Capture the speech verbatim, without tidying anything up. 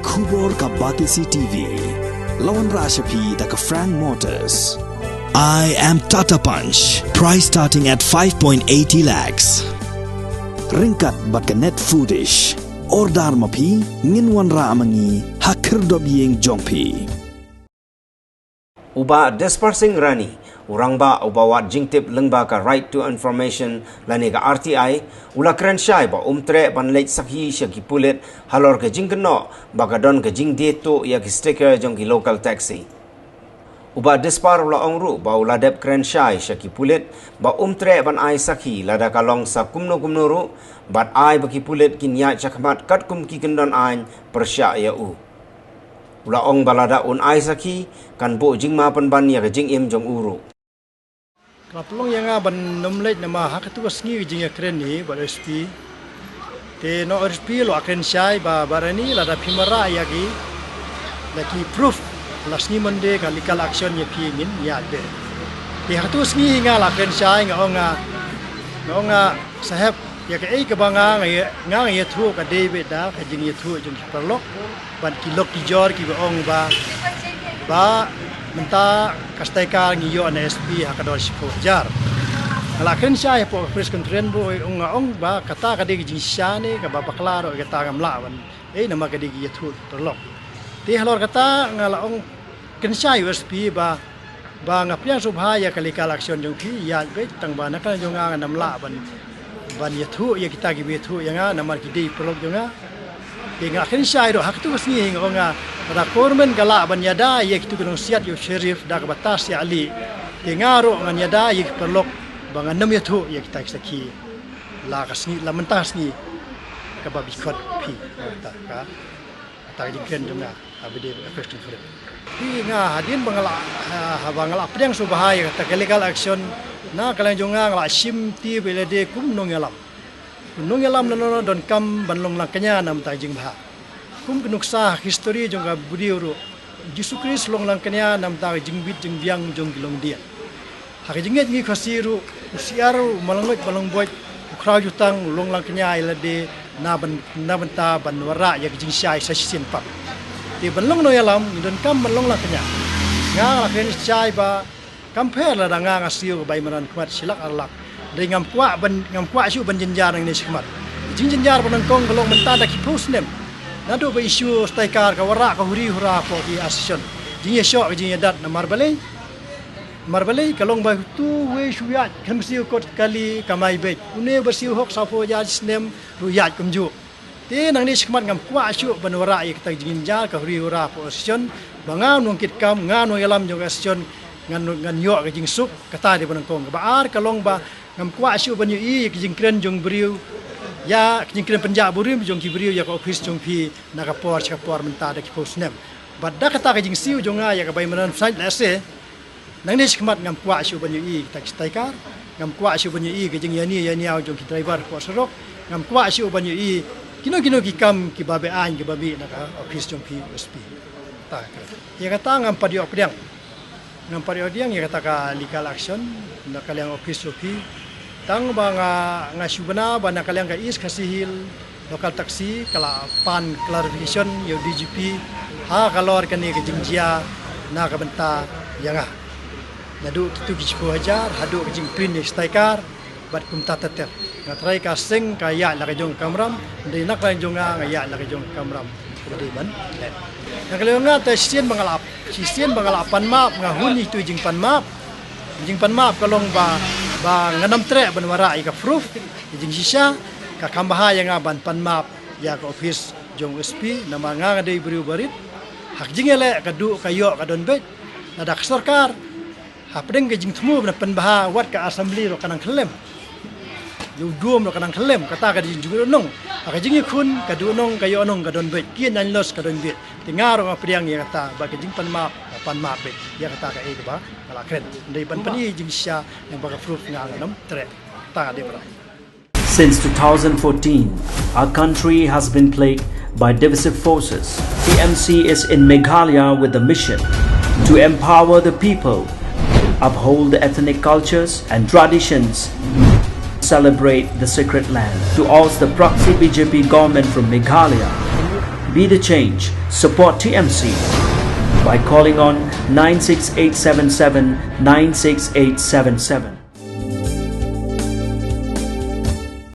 Khubor ka Batesi T V. La wanrah sha phi da ka Frank Motors. I am Tata Punch. Price starting at five point eighty lakhs. Ryngkat bad ka Net Foodish. Order ma phi, ngin wanrah ma ngi ha khyrdop ïing jong phi. U Bah Dispar Singh Rani, u rangbah uba wad jingtip lyngba ka Right to Information lane ka R T I, u la kren shai ba um treh ban leit sakhi sha ki pulit halor ka jingkynnoh ba ka don ka jingdie tuh ïa ki sticker jong ki local taxi. U Bah Dispar u la ong ruh ba u la dep kren shai sha ki pulit ba um treh ban ai sakhi lada ka long sa kumno kumno ruh, bad ai ba ki pulit kin ïaid shakhmat katkum ki kyndon aiñ pyrshah ïa u. U la ong ba lada un ai sakhi, kan buh jingma pynban ïa ka jingim jong u ruh. Ka la pynlong ïa nga ban ym leit namar ha katto ka sngi ka jingïakren hi bad S P. Te na S P u la kren shai ba, ba Rani lada phim wanrah ïa ki, ïa ki proof, la sngi Monday ka legal action ïa phi ngin ïaid beit. Te ha katto ka sngi hi nga la kren shai, nga ong nga, nga ong nga, Saheb, ïa kaei kaba nga, nga ïa, nga ïathuh ka dei beit da ka jingïathuh jong ki paralok bad ki lok ki jor kiba ong ba, ba mynta ka sticker ngi ïoh na S P ha ka dor shiphew hajar. Nga la kren shai hapoh ka press conference ba ong, nga ong ba kata ka dei ka jingshisha ne kaba bakla ruh, kata ngam lah ban, eh, namar ka dei ka ïathuh paralok. Te halor kata nga la ong, kren shai ïa u S P ba, ba nga pdiang sngewbha ïa ka legal action jong phi, ïaid beit, tang ba na ka jong nga ngam lah ban, ban ïathuh ïa kita kiba ïathuh ïa nga namar ki dei paralok jong nga. Te nga kren shai ruh ha katto ka sngi nga ong nga, lada ka government ka lah ban ïada ïa kito ki nongsiat ïa u sheriff da kaba tas ïa ali, te nga ruh ngan ïada ïa ki paralok ba ngan ym ïathuh ïa kita ki sakhi la ka sngi, la mynta ka sngi kaba bit khot phi. Kata ka, kata ka jingkren jong nga ha ba dei ka press conference. Phi, nga hadien ba nga la, ha, haba nga la pdiang sngewbha ïa kata ka legal action, na ka liang jong nga nga la shim ti ba lade kum nongïalam. Nongïalam na, na, na donkam ban long langkñia na bynta ka jingbha. Kum ka nuksa ha history jong ka briew ruh, Jisu Khrist long langkñia na bynta ka jingbit jingbiang jong ki longdien. Ha ka jingngeit ngi Khasi ruh, u syiar, u malngoit malngboit, u khraw jutang, u long langkñia ïa lade na byn-, na bynta ban wanrah ïa ka jingshai sa shisien pat. Te ban long nongïalam ngi donkam ban long langkñia. Nga la kren shai ba kam pher lada nga nga siew ka bai madan khmat shi lak ar lak. Dei ngam kwah ban, ngam kwah shuh ban jynjar nangne shakhmat. Jingjynjar ba nyngkong ka long mynta da ki phew snem. Naduh ba issue sticker ka wanrah ka huri hura hapoh ki association. Jingïashoh ka jingïadat namar balei? Namar balei? Ka long ba utu uwei shu ïaid khlem siew kot kali kamai beit. Une ba siew hok saw phew hajar shi snem ruh ïaid kumjuh. Te nangne shakhmat ngam kwah shuh ban wanrah ïa kita ki jingjynjar, ka huri hura hapoh association, ba nga u nongkitkam, nga u nongïalam jong ka association, ngan, ngan ïoh ka jingsuk, kata dei ba nyngkong. Kaba ar ka long ba ngam kwah shuh ban ïohi ïa ka jingkren jong u briew, ïa ka jingkren pynjah burim jong ki briew ïa ka office jong phi na ka por sha ka por mynta da ki phew snem. Bad da kata ka jingsiew jong nga ïa ka bai madan sait lehse, nangne shakhmat ngam kwah shuh ban ïohi kita ki sticker, ngam kwah shuh ban ïohi ka jingïaini ïainiaw jong ki driver hapoh surok, ngam kwah shuh ban ïohi kino kino ki kam kiba beaiñ kiba mih na ka office jong phi S P. Ta ka. Ïa kata ngam pat ïoh pdiang. Ngam pat ïoh pdiang ïa kata ka legal action na ka liang office jong phi. Tang ba nga, nga shu bna ba na ka liang ka East Khasi Hills Local Taxi ka la pan clarification ïa u D G P ha ka lor kane ka jingjia na ka bynta ïa nga. Naduh kito ki shiphew hajar haduh ka jingprint ïa ki sticker bad kumta ter ter. Nga trai ka seng ka ïaid la ka jong ka kamram, dei na ka jong nga, nga ïaid la ka jong ka kamram. Kaba dei ban leh. Na ka liang nga te shisien ba nga la, shisien ba nga la pan map, nga hun ïa itu i jingpan map. Jingpan map ka long ba, ba ngan ym treh ban wanrah ïa ka proof, ïa ka jingshisha, ka kham bha ïa nga ban pan map ïa ka office jong S P, namar nga nga dei briew barit. Ha ka jingïaleh ka duh ka ïoh ka don beit. Lada ka sorkar hapdeng ka jingthmu ban pynbha wat ka assembly ruh ka nang khyllem. Ïa u dum ruh ka nang khyllem, kata ka dei jingjngoh nong. Ha ka jingïakhun ka duh nong, ka ïoh nong, ka don beit. Ki nang los ka don beit. Te nga ruh nga pdiang ïa kata ba ka jingpan map, pan map beit. Ïa kata kaei kaba nga la kren. Dei ban pyni jingshisha, naba ka proof nga ngan ym treh. Kata ka dei ba. Since two thousand fourteen, our country has been plagued by divisive forces. T M C is in Meghalaya with a mission to empower the people, uphold the ethnic cultures and traditions, celebrate the sacred land. To oust the proxy B J P government from Meghalaya, Be the change. Support T M C by calling on nine six eight seven seven nine six eight seven seven.